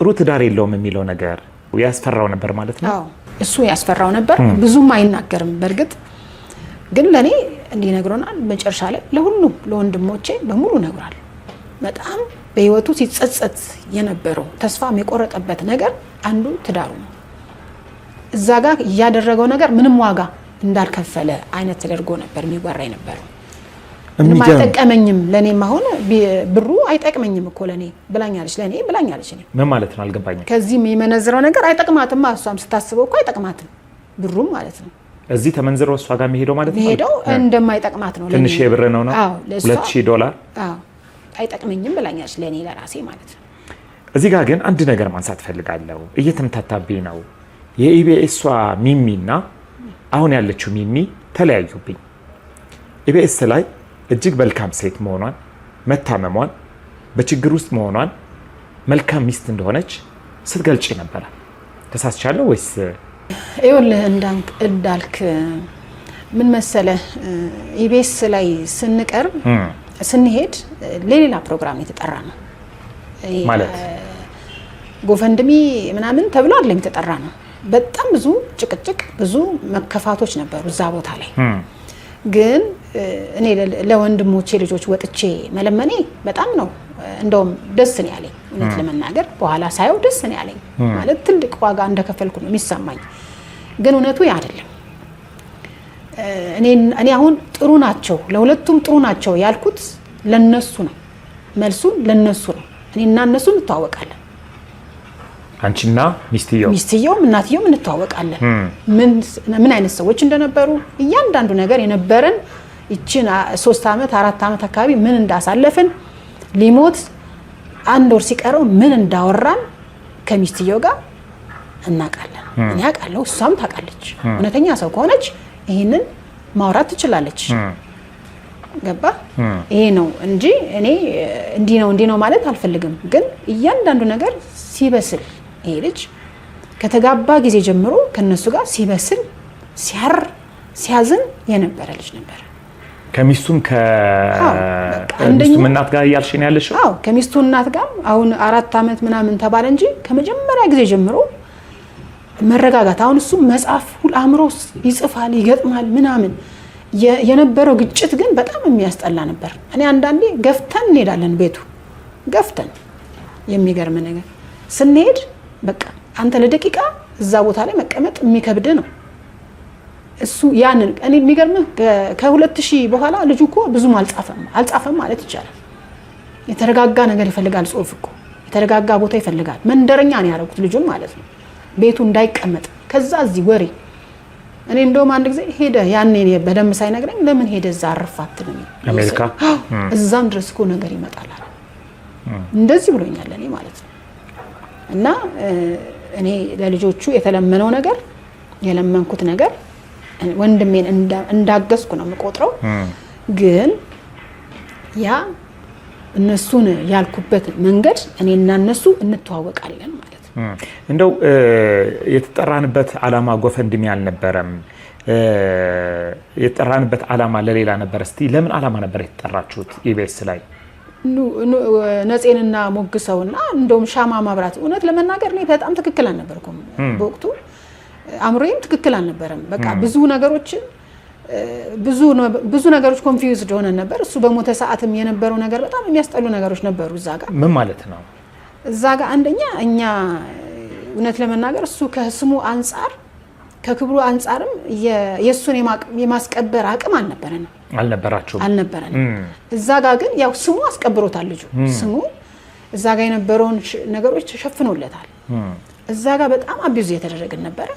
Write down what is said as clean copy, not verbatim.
ጥሩ ትዳር የለውም የሚለው ነገር ያስፈራው ነበር ማለት ነው። አዎ፣ እሱ ያስፈራው ነበር። ብዙም አይናገርም። በእርግጥ ግን ለእኔ እንዲህ ነግሮናል። መጨረሻ ላይ ለሁሉም ለወንድሞቼ በሙሉ ነግሯል። በጣም በህይወቱ ሲጸጸት የነበረው፣ ተስፋም የቆረጠበት ነገር አንዱ ትዳሩ ነው። እዛ ጋር እያደረገው ነገር ምንም ዋጋ እንዳልከፈለ አይነት ተደርጎ ነበር የሚወራ የነበረው። ምንም አይጠቀመኝም፣ ለእኔም አሁን ብሩ አይጠቅመኝም እኮ ለእኔ ብላኛለች፣ ለእኔ ብላኛለች። እኔ ምን ማለት ነው? አልገባኝም። ከዚህ የሚመነዝረው ነገር አይጠቅማትም። እሷም ስታስበው እኮ አይጠቅማትም ብሩም ማለት ነው። እዚህ ተመንዝሮ እሷ ጋር የሚሄደው ማለት ነው። የሚሄደው እንደማይጠቅማት ነው። ትንሽ የብር ነው። አዎ፣ ለእሷ $2000። አዎ፣ አይጠቅመኝም ብላኛለች፣ ለእኔ ለራሴ ማለት ነው። እዚህ ጋር ግን አንድ ነገር ማንሳት ፈልጋለሁ። እየተምታታብኝ ነው። የኢቢኤሷ ሚሚና አሁን ያለችው ሚሚ ተለያዩብኝ። ኢቢኤስ ላይ እጅግ መልካም ሴት መሆኗን፣ መታመሟን፣ በችግር ውስጥ መሆኗን፣ መልካም ሚስት እንደሆነች ስትገልጪ ነበረ። ተሳስቻለሁ ወይስ? ይኸውልህ፣ እንዳልክ ምን መሰለህ፣ ኢቢኤስ ላይ ስንቀርብ፣ ስንሄድ ለሌላ ፕሮግራም የተጠራ ነው። ማለት? GoFundMe ምናምን ተብሎ አይደለም የተጠራ ነው። በጣም ብዙ ጭቅጭቅ፣ ብዙ መከፋቶች ነበሩ እዛ ቦታ ላይ። ግን እኔ ለወንድሞቼ ልጆች ወጥቼ መለመኔ በጣም ነው እንደውም ደስ ነው ያለኝ። እውነት ለመናገር በኋላ ሳየው ደስ ነው ያለኝ። ማለት ትልቅ ዋጋ እንደከፈልኩ ነው የሚሰማኝ። ግን እውነቱ ያ አይደለም። እኔ አሁን ጥሩ ናቸው፣ ለሁለቱም ጥሩ ናቸው ያልኩት ለነሱ ነው። መልሱን ለነሱ ነው። እኔና እነሱ እንተዋወቃለን። አንቺና ሚስትየው? ሚስትየውም እናትየውም እንተዋወቃለን። ምን አይነት ሰዎች እንደነበሩ፣ እያንዳንዱ ነገር የነበረን ይችን 3 ዓመት 4 ዓመት አካባቢ ምን እንዳሳለፍን፣ ሊሞት አንድ ወር ሲቀረው ምን እንዳወራን ከሚስትየው ጋር እናውቃለን። እኔ አውቃለሁ፣ እሷም ታውቃለች። እውነተኛ ሰው ከሆነች ይህንን ማውራት ትችላለች። ገባ? ይሄ ነው እንጂ እኔ እንዲህ ነው እንዲህ ነው ማለት አልፈልግም። ግን እያንዳንዱ ነገር ሲበስል፣ ይሄ ልጅ ከተጋባ ጊዜ ጀምሮ ከነሱ ጋር ሲበስል፣ ሲያር፣ ሲያዝን የነበረ ልጅ ነበር። ከሚስቱም ከሚስቱም እናት ጋር እያልሽ ነው ያለሽው? አዎ፣ ከሚስቱ እናት ጋር። አሁን 4 ዓመት ምናምን ተባለ እንጂ ከመጀመሪያ ጊዜ ጀምሮ መረጋጋት፣ አሁን እሱ መጽሐፍ ሁሉ አእምሮ ይጽፋል፣ ይገጥማል ምናምን። የነበረው ግጭት ግን በጣም የሚያስጠላ ነበር። እኔ አንዳንዴ ገፍተን እንሄዳለን ቤቱ ገፍተን፣ የሚገርም ነገር ስንሄድ በቃ አንተ ለደቂቃ እዛ ቦታ ላይ መቀመጥ የሚከብድ ነው። እሱ ያንን እኔ የሚገርምህ ከ2000 በኋላ ልጁ እኮ ብዙም አልጻፈም፣ አልጻፈም ማለት ይቻላል። የተረጋጋ ነገር ይፈልጋል። ጽሁፍ እኮ የተረጋጋ ቦታ ይፈልጋል። መንደረኛ ነው ያደረጉት ልጁን ማለት ነው። ቤቱ እንዳይቀመጥ ከዛ እዚህ ወሬ። እኔ እንደውም አንድ ጊዜ ሄደ ያኔ እኔ በደንብ ሳይነግረኝ ለምን ሄደ እዛ አረፍ አትልም? አሜሪካ? አዎ፣ እዛም ድረስ እኮ ነገር ይመጣል አለ። እንደዚህ ብሎኛል እኔ ማለት ነው። እና እኔ ለልጆቹ የተለመነው ነገር፣ የለመንኩት ነገር ወንድሜን እንዳገዝኩ ነው የምቆጥረው። ግን ያ እነሱን ያልኩበት መንገድ እኔና እነሱ እንተዋወቃለን ማለት ነው። እንደው የተጠራንበት ዓላማ GoFundMe አልነበረም። የተጠራንበት ዓላማ ለሌላ ነበር። እስቲ ለምን ዓላማ ነበር የተጠራችሁት ኢቢኤስ ላይ? ነፄንና ሞግሰውና እንደውም ሻማ ማብራት፣ እውነት ለመናገር እኔ በጣም ትክክል አልነበርኩም በወቅቱ፣ አእምሮዬም ትክክል አልነበረም። በቃ ብዙ ነገሮችን ብዙ ነገሮች confused ሆነን ነበር። እሱ በሞተ ሰዓትም የነበረው ነገር በጣም የሚያስጠሉ ነገሮች ነበሩ እዛ ጋር። ምን ማለት ነው? እዛ ጋር አንደኛ እኛ እውነት ለመናገር እሱ ከስሙ አንጻር ከክብሩ አንጻርም የእሱን የማስቀበር አቅም አልነበረንም። አልነበራችሁም? አልነበረንም። እዛ ጋር ግን ያው ስሙ አስቀብሮታል ልጁ፣ ስሙ እዛ ጋር የነበረውን ነገሮች ሸፍኖለታል። እዛ ጋር በጣም abuse እየተደረግን ነበረ።